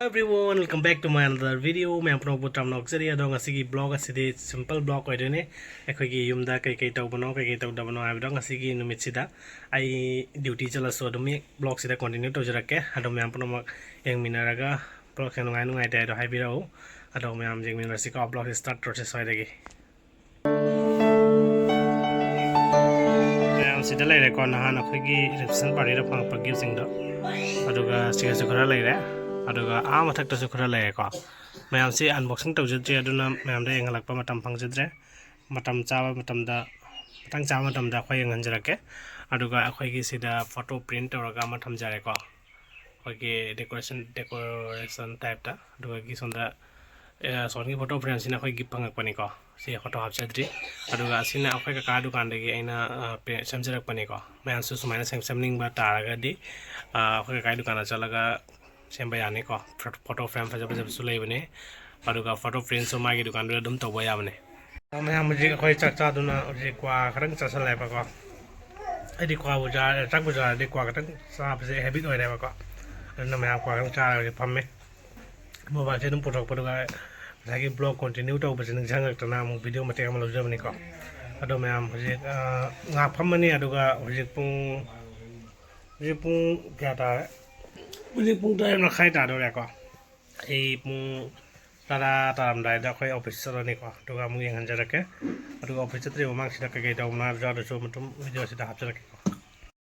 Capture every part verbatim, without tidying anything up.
Everyone, welcome back to my another video. ꯃꯌꯥꯝ ꯄꯨꯝꯅꯃꯛꯄꯨ ꯇꯔꯥꯝꯅ ꯑꯣꯛꯆꯔꯤ꯫ ꯑꯗꯣ ꯉꯁꯤꯒꯤ vlog ꯑꯁꯤꯗꯤ simple vlog ꯑꯣꯏꯗꯣꯏꯅꯦ꯫ ꯑꯩꯈꯣꯏꯒꯤ ꯌꯨꯝꯗ ꯀꯩꯀꯩ ꯇꯧꯕꯅꯣ, ꯀꯩꯀꯩ ꯇꯧꯗꯕꯅꯣ ꯍꯥꯏꯕꯗꯣ ꯉꯁꯤꯒꯤ ꯅꯨꯃꯤꯠꯁꯤꯗ ꯑꯩ duty ꯆꯠꯂꯁꯨ ꯑꯗꯨꯝ vlogꯁꯤꯗ continue ꯇꯧꯖꯔꯛꯀꯦ꯫ ꯑꯗꯣ ꯃꯌꯥꯝ ꯄꯨꯝꯅꯃꯛ ꯌꯦꯡꯃꯤꯟꯅꯔꯒ vlogꯁꯦ ꯅꯨꯡꯉꯥꯏ ꯅꯨꯡꯉꯥꯏꯇꯦ ꯍꯥꯏꯗꯣ ꯍꯥꯏꯕꯤꯔꯛꯎ꯫ ꯑꯗꯣ ꯃꯌꯥꯝ ꯌꯦꯡꯃꯤꯟꯅꯔꯁꯤꯀꯣ, vlogꯁꯦ start ꯇꯧꯔꯁꯤ ꯁ꯭ꯋꯥꯏꯗꯒꯤ꯫ ꯃꯌꯥꯝ ꯁꯤꯗ ꯂꯩꯔꯦꯀꯣ, ꯅꯍꯥꯟ ꯑꯩꯈꯣꯏꯒꯤ reception partyꯗ ꯐꯪꯉꯛꯄ giftꯁꯤꯡꯗꯣ꯫ ꯑꯗꯨꯒ ꯁꯤꯒꯁꯨ ꯈꯔ ꯂꯩꯔꯦ꯫ ꯑꯗꯨꯒ ꯑꯥ ꯃꯊꯛꯇꯁꯨ ꯈꯔ ꯂꯩꯔꯦꯀꯣ꯫ ꯃꯌꯥꯝꯁꯤ unboxing ꯇꯧꯖꯗ꯭ꯔꯤ, ꯑꯗꯨꯅ ꯃꯌꯥꯝꯗ ꯌꯦꯡꯍꯜꯂꯛꯄ ꯃꯇꯝ ꯐꯪꯖꯗ꯭ꯔꯦ꯫ ꯃꯇꯝ ꯆꯥꯕ ꯃꯇꯝꯗ, ꯃꯇꯥꯡ ꯆꯥꯕ ꯃꯇꯝꯗ ꯑꯩꯈꯣꯏ ꯌꯦꯡꯍꯟꯖꯔꯛꯀꯦ꯫ ꯑꯗꯨꯒ ꯑꯩꯈꯣꯏꯒꯤ ꯁꯤꯗ photo print ꯇꯧꯔꯒ ꯑꯃ ꯊꯝꯖꯔꯦꯀꯣ꯫ ꯑꯩꯈꯣꯏꯒꯤ decoration, decoration typeꯇ꯫ ꯑꯗꯨꯒ ꯁꯣꯝꯗ, ꯑꯦ, ꯁꯣꯝꯒꯤ photo frameꯁꯤꯅ ꯑꯩꯈꯣꯏꯒꯤ ꯐꯪꯉꯛꯄꯅꯤꯀꯣ꯫ ꯁꯤ photo ꯍꯥꯞꯆꯗ꯭ꯔꯤ꯫ ꯑꯗꯨꯒ ꯑꯁꯤꯅ ꯑꯩꯈꯣꯏ ꯀꯀꯥ ꯗꯨꯀꯥꯟꯗꯒꯤ ꯑꯩꯅ, ꯑ, ꯄꯦ-, ꯁꯦꯝꯖꯔꯛꯄꯅꯤꯀꯣ꯫ ꯃꯌꯥꯝꯁꯨ ꯁꯨꯃꯥꯏꯅ ꯁꯦꯝ-, ꯁꯦꯝꯅꯤꯡꯕ ꯇꯥꯔꯒꯗꯤ, ꯑ, ꯑꯩꯈꯣꯏ ꯀꯀꯥꯒꯤ ꯗꯨꯀꯥꯟꯗ ꯆꯠꯂꯒ ꯁꯦꯝꯕ ꯌꯥꯅꯤꯀꯣ꯫ ꯐꯣ-, photo frame ꯐꯖ ꯐꯖꯕꯁꯨ ꯂꯩꯕꯅꯦ꯫ ꯑꯗꯨꯒ photo printꯁꯨ ꯃꯥꯒꯤ ꯗꯨꯀꯥꯟꯗꯨꯗ ꯑꯗꯨꯝ ꯇꯧꯕ ꯌꯥꯕꯅꯦ꯫ ꯑ, ꯃꯌꯥꯝ ꯍꯧꯖꯤꯛ ꯑꯩꯈꯣꯏ ꯆꯥꯛ ꯆꯥꯗꯨꯅ ꯍꯧꯖꯤꯛ ꯀ꯭ꯋꯥ ꯈꯔꯪ ꯆꯥꯁꯜꯂꯦꯕꯀꯣ꯫ ꯑꯩꯗꯤ ꯀ꯭ꯋꯥꯕꯨ ꯆꯥ-, ꯆꯥꯛꯄꯨ ꯆꯥꯔꯗꯤ ꯀ꯭ꯋꯥ ꯈꯇꯪ ꯆꯥꯕꯁꯦ habit ꯑꯣꯏꯔꯦꯕꯀꯣ꯫ ꯑꯗꯨꯅ ꯃꯌꯥꯝ ꯀ꯭ꯋꯥ ꯈꯇꯪ ꯆꯥꯔꯒ ꯍꯧꯖꯤꯛ ꯐꯝꯃꯦ꯫ Mobileꯁꯦ ꯑꯗꯨꯝ ꯄꯨꯊꯣꯛꯄꯗꯨꯒ ꯉꯁꯥꯏꯒꯤ vlog continue ꯇꯧꯕꯁꯦ ꯅꯤꯡꯁꯤꯡꯉꯛꯇꯅ ꯑꯃꯨꯛ video ꯃꯇꯦꯛ ꯑꯃ ꯂꯧꯖꯕꯅꯤꯀꯣ꯫ ꯑꯗꯣ ꯃꯌꯥꯝ ꯍꯧꯖꯤꯛ, ꯑ, ꯉꯥꯏꯍꯥꯛ ꯐꯝꯃꯅꯤ, ꯑꯗꯨꯒ ꯍꯧꯖꯤꯛ ꯄꯨꯡ, ꯍꯧꯖꯤꯛ ꯄꯨꯡ ꯀꯌꯥ ꯇꯥꯔꯦ? ꯍꯧꯖꯤꯛ ꯄꯨꯡ ꯇꯔꯦꯠ ꯃꯈꯥꯏ ꯇꯥꯗꯧꯔꯦꯀꯣ꯫ ꯑꯩ ꯄꯨꯡ ꯇꯔꯥ ꯇꯥꯔꯝꯗꯥꯏꯗ ꯑꯩꯈꯣꯏ office ꯆꯠꯂꯅꯤꯀꯣ꯫ ꯑꯗꯨꯒ ꯑꯃꯨꯛ ꯌꯦꯡꯍꯟꯖꯔꯛꯀꯦ꯫ ꯑꯗꯨꯒ office ꯆꯠꯇ꯭ꯔꯤꯉꯩ ꯃꯃꯥꯡꯁꯤꯗ ꯀꯩꯀꯩ ꯇꯧꯕꯅꯣ ꯍꯥꯏꯕꯁꯨ ꯑꯗꯨꯁꯨ ꯑꯗꯨꯝ videoꯁꯤꯗ ꯍꯥꯞꯆꯔꯛꯀꯦꯀꯣ꯫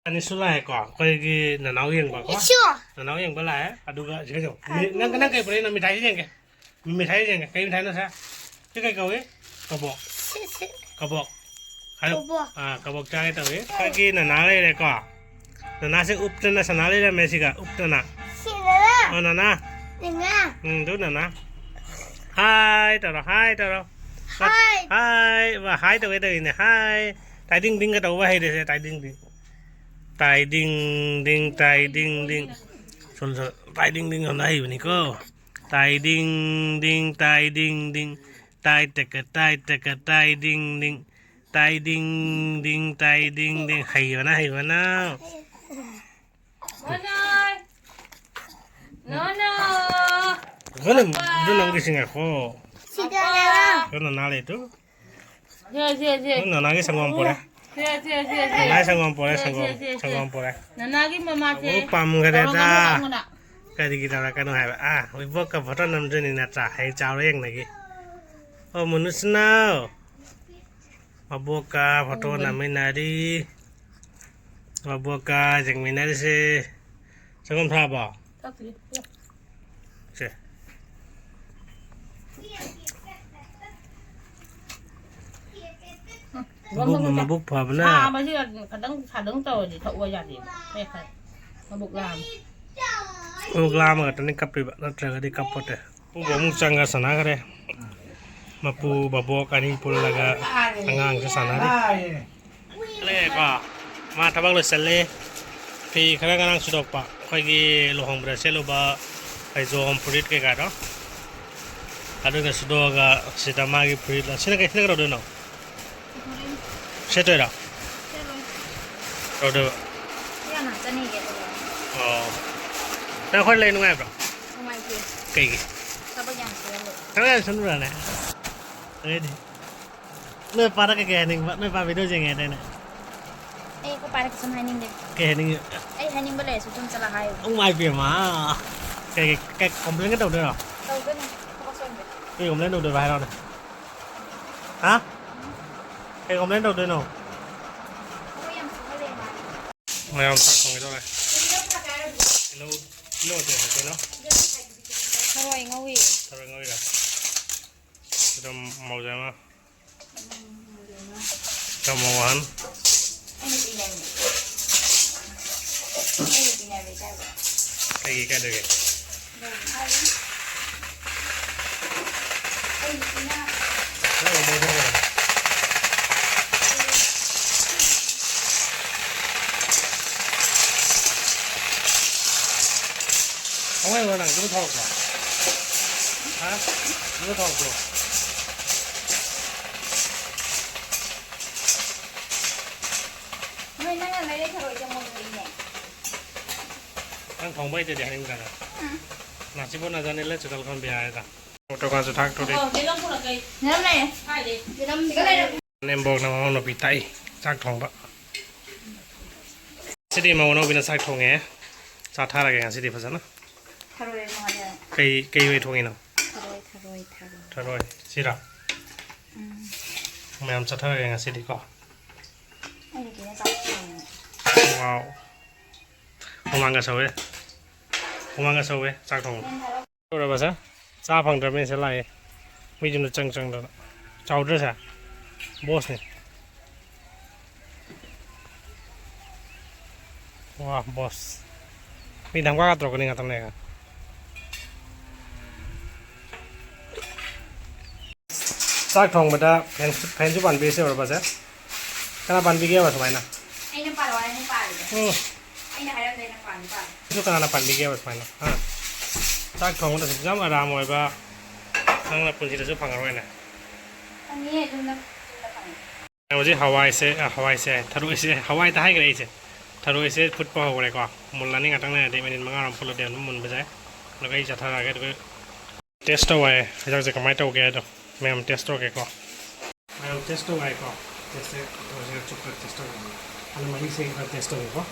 ꯑꯅꯤꯁꯨ ꯂꯥꯛꯑꯦꯀꯣ, ꯑꯩꯈꯣꯏꯒꯤ ꯅꯅꯥꯎ ꯌꯦꯡꯕꯀꯣ꯫ ꯏꯁꯨ꯫ ꯅꯅꯥꯎ ꯌꯦꯡꯕ ꯂꯥꯛꯑꯦ꯫ ꯑꯗꯨꯒ ꯁꯤ ꯀꯩꯅꯣ? ꯃꯤ-, ꯅꯪ, ꯅꯪ ꯀꯩ ꯄꯨꯔꯛꯏꯅꯣ? ꯃꯤꯊꯥꯏꯁꯤ ꯌꯦꯡꯒꯦ꯫ ꯃꯤꯊꯥꯏꯁꯤ ꯌꯦꯡꯒꯦ꯫ ꯀꯩ ꯃꯤꯊꯥꯏꯅꯣ ꯁꯦ? ꯁꯤ ꯀꯩ ꯀꯧꯏ? ꯀꯕꯣꯛ꯫ ꯁꯤ, ꯁꯤ꯫ ꯀꯕꯣꯛ꯫ ꯍꯥꯏꯌꯨ꯫ ꯀꯕꯣꯛ꯫ ꯑꯥ, ꯀꯕꯣꯛ ꯆꯥꯒꯦ ꯇꯧꯏ꯫ ꯑꯩꯈꯣꯏꯒꯤ ꯅꯅꯥ ꯂꯩꯔꯦꯀꯣ꯫ ꯅꯅꯥꯁꯦ ꯎꯞꯇꯅ ꯁꯅꯥ ꯂꯩꯔꯝꯃꯦ ꯁꯤꯒ, ꯎꯞꯇꯅ꯫ ꯁꯤ ꯅꯅꯥ꯫ ꯑꯣ, ꯅꯅꯥ꯫ ꯅꯅꯥ꯫ ꯎꯝ, ꯑꯗꯨ ꯅꯅꯥ꯫ Hi ꯇꯧꯔꯣ, hi ꯇꯧꯔꯣ꯫ Hi꯫ Hi꯫ ꯋꯥ, hi ꯇꯧꯒꯦ ꯇꯧꯔꯤꯅꯦ, hi꯫ ꯇꯥꯏꯗꯤꯡ ꯗꯤꯡꯒ ꯇꯧꯕ ꯍꯩꯔꯦꯁꯦ, ꯇꯥꯏꯗꯤꯡ ꯗꯤꯡ꯫ ꯇꯥꯏꯗꯤꯡ ꯗꯤꯡ, ꯇꯥꯏꯗꯤꯡ ꯗꯤꯡ꯫ ꯁꯣꯝꯗ ꯇꯥꯏꯗꯤꯡ ꯗꯤꯡ ꯌꯥꯝꯅ ꯍꯩꯕꯅꯤꯀꯣ꯫ ꯇꯥꯏꯗꯤꯡ ꯗꯤꯡ, ꯇꯥꯏꯗꯤꯡ ꯗꯤꯡ꯫ ꯇꯥꯏ ꯇꯀ, ꯇꯥꯏ ꯇꯀ, ꯇꯥꯏꯗꯤꯡ ꯗꯤꯡ꯫ ꯇꯥꯏꯗꯤꯡ ꯗꯤꯡ, ꯇꯥꯏꯗꯤꯡ ꯗꯤꯡ꯫ ꯍꯩꯕꯅ, ꯍꯩꯕꯅ꯫ ꯅꯣꯅꯣ! ꯅꯣꯅꯣ! Kau nak, dia nak pergi singgah kau. Siapa? Kau nak naik tu? Kau nak naik sanggup pore. Naik sanggup pore, sanggup, sanggup pore. Nanagi mama se. Oh, pam gade da. Kadi kita rakan hai. Ah, ibu ka photo nam juni nata. Hai chao yang lagi. Oh, manusia. Maboka photo naminari. Maboka jeng minari se. Sanggup thaba. Thakli. Se. Mabuk, mabuk ꯐꯕꯅ. ꯁꯥꯕꯁꯤ ꯈꯤꯇꯪ ꯁꯥꯗꯪ ꯇꯧꯔꯗꯤ ꯊꯛꯑꯣ ꯌꯥꯗꯦꯕ꯫ ꯃꯕꯨꯛ ꯂꯥꯝꯃꯦ꯫ ꯃꯕꯨꯛ ꯂꯥꯝꯃꯒꯇꯅꯤ ꯀꯞꯄꯤꯕ, ꯅꯠꯇ꯭ꯔꯒꯗꯤ ꯀꯞꯄꯣꯠꯇꯦ꯫ ꯄꯨꯕ ꯑꯃꯨꯛ ꯆꯪꯉ ꯁꯥꯟꯅꯈ꯭ꯔꯦ꯫ ꯃꯄꯨ ꯕꯕꯣꯛ ꯑꯅꯤ ꯄꯨꯜꯂꯒ ꯑꯉꯥꯡꯁꯨ ꯁꯥꯟꯅꯔꯤ꯫ ꯂꯩꯔꯦꯀꯣ꯫ ꯃꯥ ꯊꯕꯛ ꯂꯣꯏꯁꯜꯂꯦ꯫ ꯐꯤ ꯈꯔ ꯉꯔꯥꯡ ꯁꯨꯗꯣꯛꯄ, ꯑꯩꯈꯣꯏꯒꯤ ꯂꯨꯍꯣꯡꯕꯗ ꯁꯦꯠꯂꯨꯕ ꯐꯩꯖꯣꯝ, ꯐꯨꯔꯤꯠ ꯀꯩꯀꯥꯗꯣ꯫ ꯑꯗꯨꯒ ꯁꯨꯗꯣꯛꯑꯒ ꯁꯤꯗ ꯃꯥꯒꯤ ꯐꯨꯔꯤꯠ ꯂ-, ꯁꯤꯅ ꯀꯩ-, ꯁꯤꯅ ꯀꯩꯗꯧꯗꯣꯏꯅꯣ? ꯁꯦꯠꯇꯣꯏꯔꯣ? ꯁꯦꯠꯂꯣꯏ꯫ ꯀꯩꯗꯧꯗꯣꯏꯕ? ꯁꯤ ꯍꯥꯟꯅ ꯍꯥꯞꯆꯟꯅꯤꯡꯉꯦ ꯑꯗꯨꯒ꯫ ꯑꯣ꯫ ꯅꯪ ꯑꯩꯈꯣꯏ ꯂꯩ ꯅꯨꯡꯉꯥꯏꯕ꯭ꯔꯣ? ꯅꯨꯡꯉꯥꯏꯇꯦ꯫ ꯀꯩꯒꯤ? ꯊꯕꯛ ꯌꯥꯝ ꯁꯨꯍꯜꯂꯦ꯫ ꯊꯕꯛ ꯌꯥꯝ ꯁꯨꯍꯟꯕ꯭ꯔꯥꯅꯦ? ꯑꯗꯩꯗꯤ? ꯅꯣꯏ ꯄꯥꯗ ꯀꯩꯀꯩ ꯍꯥꯏꯅꯤꯡꯕ? ꯅꯣꯏ ꯄꯥ video ꯌꯦꯡꯉꯦ ꯍꯥꯏꯗꯥꯏꯅꯦ? ꯑꯩ ꯑꯩꯈꯣꯏ ꯄꯥꯗ ꯀꯩꯁꯨꯝ ꯍꯥꯏꯅꯤꯡꯗꯦ꯫ ꯀꯩ ꯍꯥꯏꯅꯤꯡꯉꯤ? ꯑꯩ ꯍꯥꯏꯅꯤꯡꯕ ꯂꯩꯔꯁꯨ ꯑꯗꯨꯝ ꯆꯠꯂ ꯍꯥꯏꯌꯨ꯫ ꯎ, ꯃꯥꯏ ꯄꯦꯝꯃ꯫ ꯀꯩ, ꯀꯩ complain ꯀ ꯇꯧꯗꯣꯏꯔꯣ? ꯇꯧꯗꯣꯏꯅꯦ꯫ ꯊꯕꯛ ꯁꯨꯍꯟꯕꯩ꯫ ꯀꯩ complain ꯇꯧꯗꯣꯏꯕ ꯍꯥꯏꯔꯛꯑꯣꯅꯦ? ꯍꯥ? ꯀꯩ complain ꯇꯧꯗꯣꯏꯅꯣ? ꯊꯕꯛ ꯌꯥꯝ ꯁꯨꯍꯜꯂꯦ ꯃꯥ꯫ ꯃꯌꯥꯝ ꯆꯥꯛ ꯊꯣꯡꯒꯦ ꯇꯧꯔꯦ꯫ ꯇꯤꯜꯍꯧ, ꯇꯤꯜꯍꯧ ꯑꯇꯦꯛꯄ ꯀꯩꯅꯣ? ꯊꯔꯣꯏ ꯉꯧꯏ꯫ ꯊꯔꯣꯏ ꯉꯧꯔꯤꯔꯣ? ꯑꯗꯨꯝ ꯃꯧꯖ ꯑꯃ꯫ ꯀꯃꯋꯥꯟ꯫ ꯀꯩꯒꯤ ꯀꯥꯏꯗꯒꯤ? ꯀꯃꯥꯏꯅ ꯅꯪ ꯑꯗꯨ ꯊꯧꯔꯛꯄ꯭ꯔꯣ? ꯍꯥ? ꯑꯗꯨ ꯊꯧꯔꯛꯄ꯭ꯔꯣ? ꯅꯣꯏ ꯅꯪꯅ ꯂꯩꯔꯛ ꯊꯔꯣꯏꯁꯦ ꯃꯨꯜꯂꯤꯅꯦ꯫ ꯅꯪ ꯊꯣꯡꯕ ꯍꯩꯇꯗꯤ ꯍꯥꯏꯅꯤꯡꯗ꯭ꯔꯥ ꯅꯪ? ꯎꯝ꯫ ꯅꯥꯆꯤꯕꯣ ꯅꯖꯥꯅꯦ ꯂꯦ ꯆꯨꯀꯜ ꯈꯣꯟ ꯕꯤꯌꯥ ꯍꯥꯏꯗ꯫ ꯐꯣꯇꯣ ꯀꯥꯟꯁꯨ ꯊꯥꯛꯇꯣꯔꯤ꯫ ꯌꯦꯔꯨꯝ ꯂꯩꯌꯦ꯫ ꯌꯦꯔꯨꯝ ꯂꯩꯌꯦ꯫ ꯅꯦꯝꯕꯣꯛꯅ ꯃꯃꯧ ꯅꯨꯄꯤ ꯇꯥꯛꯏ ꯆꯥꯛ ꯊꯣꯡꯕ꯫ ꯉꯁꯤꯗꯤ ꯃꯧ ꯑꯅꯧꯕꯤꯅ ꯆꯥꯛ ꯊꯣꯡꯉꯦ꯫ ꯆꯥꯊꯔꯒꯦ ꯉꯁꯤꯗꯤ ꯐꯖꯅ꯫ ꯊꯔꯣꯏ ꯑꯃꯨꯛ ꯍꯥꯞꯄꯦ꯫ ꯀꯩ, ꯀꯩ ꯑꯣꯏ ꯊꯣꯡꯉꯤꯅꯣ? ꯊꯔꯣꯏ, ꯊꯔꯣꯏ, ꯊꯔꯣꯏ꯫ ꯊꯔꯣꯏ꯫ ꯁꯤꯔꯣ? ꯎꯝ꯫ ꯃꯌꯥꯝ ꯆꯥꯊꯔꯒꯦ ꯉꯁꯤꯗꯤꯀꯣ꯫ ꯑꯩꯅ ꯀꯩꯅꯣ ꯆꯥꯛ ꯊꯣꯡꯉꯦ꯫ ꯋꯥꯎ꯫ ꯍꯨꯃꯥꯡꯒ ꯁꯧꯋꯦ꯫ ꯍꯨꯃꯥꯡꯒ ꯁꯧꯋꯦ ꯆꯥꯛ ꯊꯣꯡꯕ꯫ ꯇꯧꯔꯕ ꯁꯦ? ꯆꯥ ꯐꯪꯗ꯭ꯔꯕꯅꯤ ꯁꯦ ꯂꯥꯛꯑꯦ꯫ ꯃꯤ ꯌꯨꯝꯗ ꯆꯪ ꯆꯪꯗꯅ꯫ ꯆꯥꯎꯗ꯭ꯔ ꯁꯦ? ꯕꯣꯁꯅꯦ꯫ ꯋꯥ, ꯕꯣꯁ꯫ ꯃꯤ ꯙꯝꯀꯥ ꯇꯧꯔꯛꯀꯅꯤ ꯉꯥꯛꯇꯪ ꯂꯩꯔꯒ꯫ ꯆꯥꯛ ꯊꯣꯡꯕꯗ ꯐꯦꯟꯁꯨ, ꯐꯦꯟꯁꯨ ꯄꯥꯟꯕꯤꯔꯤꯁꯦ ꯎꯔꯕꯁꯦ? ꯀꯅꯥ ꯄꯥꯟꯕꯤꯒꯦꯕ ꯁꯨꯃꯥꯏꯅ? ꯑꯩꯅ ꯄꯥꯜꯂꯣ ꯍꯥꯏꯅ ꯄꯥꯜꯂꯤꯕ꯫ ꯎꯝ꯫ ꯑꯩꯅ ꯍꯥꯏꯔꯝꯗꯦ ꯅꯪ ꯄꯥꯟꯕ ꯄꯥꯜꯂꯣ꯫ ꯑꯗꯨ ꯀꯅꯥꯅ ꯄꯥꯟꯕꯤꯒꯦꯕ ꯁꯨꯃꯥꯏꯅ? ꯍꯥ? ꯆꯥꯛ ꯊꯣꯡꯕꯗ ꯑꯁꯨꯛ ꯌꯥꯝ ꯑꯔꯥꯝ ꯑꯣꯏꯕ ꯅꯪꯅ ꯄꯨꯟꯁꯤꯗꯁꯨ ꯐꯪꯉꯔꯣꯏꯅꯦ꯫ ꯐꯪꯉꯦ, ꯌꯨꯝꯗ, ꯌꯨꯝꯗ ꯐꯪꯉꯦ꯫ ꯍꯧꯖꯤꯛ ꯍꯋꯥꯏꯁꯦ, ꯑ, ꯍꯋꯥꯏꯁꯦ, ꯊꯔꯣꯏꯁꯦ, ꯍꯋꯥꯏꯗ ꯍꯥꯏꯈ꯭ꯔꯦ ꯑꯩꯁꯦ꯫ ꯊꯔꯣꯏꯁꯦ ꯐꯨꯠꯄ ꯍꯧꯈ꯭ꯔꯦꯀꯣ꯫ ꯃꯨꯜꯂꯅꯤ ꯉꯥꯛꯇꯪ ꯂꯩꯔꯗꯤ, ꯃꯤꯅꯤꯠ ꯃꯉꯥꯔꯣꯝ ꯐꯨꯠꯂꯗꯤ ꯑꯗꯨꯝ ꯃꯨꯟꯕꯁꯦ꯫ ꯑꯗꯨꯒ ꯑꯩ ꯆꯠꯊꯔꯛꯑꯒꯦ, ꯑꯗꯨꯒ ꯇꯦꯁ ꯇꯧ ꯍꯥꯏꯌꯦ꯫ ꯍꯤꯗꯥꯛꯁꯦ ꯀꯃꯥꯏꯅ ꯇꯧꯒꯦ ꯍꯥꯏꯗꯣ ꯃꯌꯥꯝ ꯇꯦꯁ ꯇꯧꯔꯛꯀꯦꯀꯣ꯫ ꯃꯌꯥꯝ ꯇꯦꯁ ꯇꯧ ꯍꯥꯏꯀꯣ꯫ ꯇꯦꯁꯁꯦ ꯇꯧꯔꯁꯤꯔ ꯆꯨꯞꯄ ꯇꯦꯁ ꯇꯧꯒꯦ꯫ ꯑꯗꯨ ꯃꯍꯤꯁꯦ ꯈꯔ ꯇꯦꯁ ꯇꯧꯒꯦꯀꯣ꯫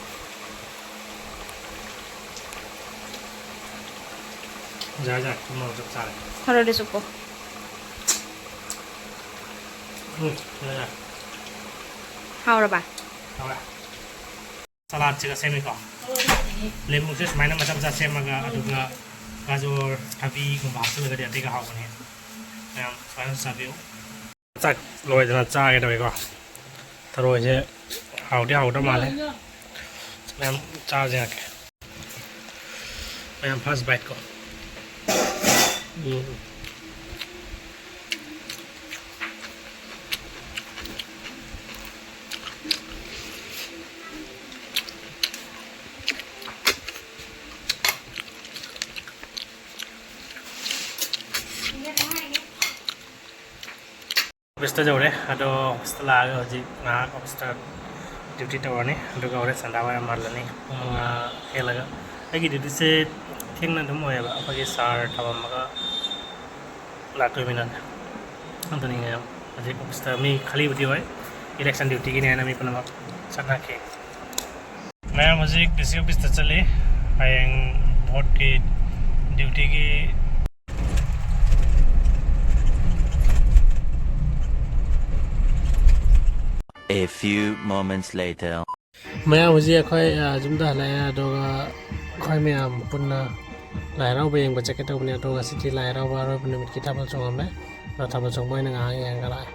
ꯌꯥꯔꯦ, ꯌꯥꯔꯦ꯫ ꯊꯨꯝ ꯃꯣꯔꯣꯛ ꯆꯞ ꯆꯥꯔꯦ꯫ ꯊꯔꯣꯏꯗ ꯆꯨꯞꯄꯣ꯫ ꯎꯝ, ꯌꯥꯔꯦ, ꯌꯥꯔꯦ꯫ ꯍꯥꯎꯔꯕ? ꯍꯥꯎꯔꯦ꯫ ꯁꯂꯥꯗꯁꯤꯒ ꯁꯦꯝꯃꯤꯀꯣ꯫ ꯂꯦꯕꯨꯁꯦ ꯁꯨꯃꯥꯏꯅ ꯃꯆꯥ ꯃꯆꯥ ꯁꯦꯝꯃꯒ, ꯑꯗꯨꯒ ꯒꯥꯖꯣꯔ, ꯊꯕꯤꯒꯨꯝꯕ ꯍꯥꯞꯆꯤꯜꯂꯒꯗꯤ ꯑꯇꯩꯒ ꯍꯥꯎꯕꯅꯦ꯫ ꯃꯌꯥꯝ ꯁꯨꯃꯥꯏꯅ ꯆꯥꯕꯤꯌꯨ꯫ ꯆꯥꯛ ꯂꯣꯏꯗꯅ ꯆꯥꯒꯦ ꯇꯧꯋꯦꯀꯣ꯫ ꯊꯔꯣꯏꯁꯦ ꯍꯥꯎꯗꯤ ꯍꯥꯎꯗꯧ ꯃꯥꯜꯂꯦ꯫ ꯃꯌꯥꯝ ꯆꯥꯁꯦ ꯌꯥꯛꯀꯦ꯫ ꯃꯌꯥꯝ ꯐꯥꯔꯁ ꯕꯥꯏꯠ ꯀꯣ꯫ ꯎꯝ꯫ ꯑꯣꯐꯤꯁꯇ ꯌꯧꯔꯦ꯫ ꯑꯗꯣ ꯑꯣꯐꯤꯁꯇ ꯂꯥꯛꯑꯒ ꯍꯧꯖꯤꯛ ꯉꯥꯏꯍꯥꯛ ꯑꯣꯐꯤꯁꯇ ꯗ꯭ꯌꯨꯇꯤ ꯇꯧꯔꯅꯤ꯫ ꯑꯗꯨꯒ ꯍꯣꯔꯦꯟ ꯁꯟꯗꯥꯋꯥꯏꯔꯝ ꯍꯜꯂꯅꯤ꯫ ꯄꯨꯡ ꯃꯉꯥ ꯍꯦꯜꯂꯒ꯫ ꯑꯩꯒꯤ ꯗ꯭ꯌꯨꯇꯤꯁꯦ ꯊꯦꯡꯅ ꯑꯗꯨꯝ ꯑꯣꯏꯌꯦꯕ, ꯑꯩꯈꯣꯏꯒꯤ ꯁꯥꯔ ꯊꯝꯃꯝꯃꯒ ꯂꯥꯛꯇꯣꯏꯃꯤꯅꯅꯦ꯫ ꯑꯗꯨꯅꯤ ꯃꯌꯥꯝ, ꯍꯧꯖꯤꯛ ꯑꯣꯐꯤꯁꯇ ꯃꯤ ꯈꯥꯂꯤꯕꯨꯗꯤ ꯑꯣꯏ, ꯏꯂꯦꯛꯁꯟ ꯗ꯭ꯌꯨꯇꯤꯒꯤꯅꯦ ꯍꯥꯏꯅ ꯃꯤ ꯄꯨꯝꯅꯃꯛ ꯆꯠꯅꯈꯤ꯫ ꯃꯌꯥꯝ ꯍꯧꯖꯤꯛ ꯗꯤ ꯁꯤ ꯑꯣꯐꯤꯁꯇ ꯆꯠꯂꯤ, ꯍꯌꯦꯡ ꯚꯣꯠꯀꯤ ꯗ꯭ꯌꯨꯇꯤꯒꯤ꯫ A few moments later. ꯃꯌꯥꯝ ꯍꯧꯖꯤꯛ ꯑꯩꯈꯣꯏ, ꯑ, ꯌꯨꯝꯗ ꯍꯜꯂꯛꯑꯦ, ꯑꯗꯨꯒ ꯑꯩꯈꯣꯏ ꯃꯌꯥꯝ ꯄꯨꯟꯅ ꯂꯥꯏ ꯍꯔꯥꯎꯕ ꯌꯦꯡꯕ ꯆꯠꯀꯦ ꯇꯧꯕꯅꯦ꯫ ꯑꯗꯣ ꯉꯁꯤꯗꯤ ꯂꯥꯏ ꯍꯔꯥꯎꯕ ꯑꯔꯣꯏꯕ ꯅꯨꯃꯤꯠꯀꯤ ꯊꯥꯕꯜ ꯆꯣꯡꯉꯝꯃꯦ꯫ ꯑꯗꯣ ꯊꯥꯕꯜ ꯆꯣꯡꯕ ꯑꯣꯏꯅ ꯉꯥꯏꯍꯥꯛ ꯌꯦꯡꯉꯒ ꯂꯥꯛꯑꯦ꯫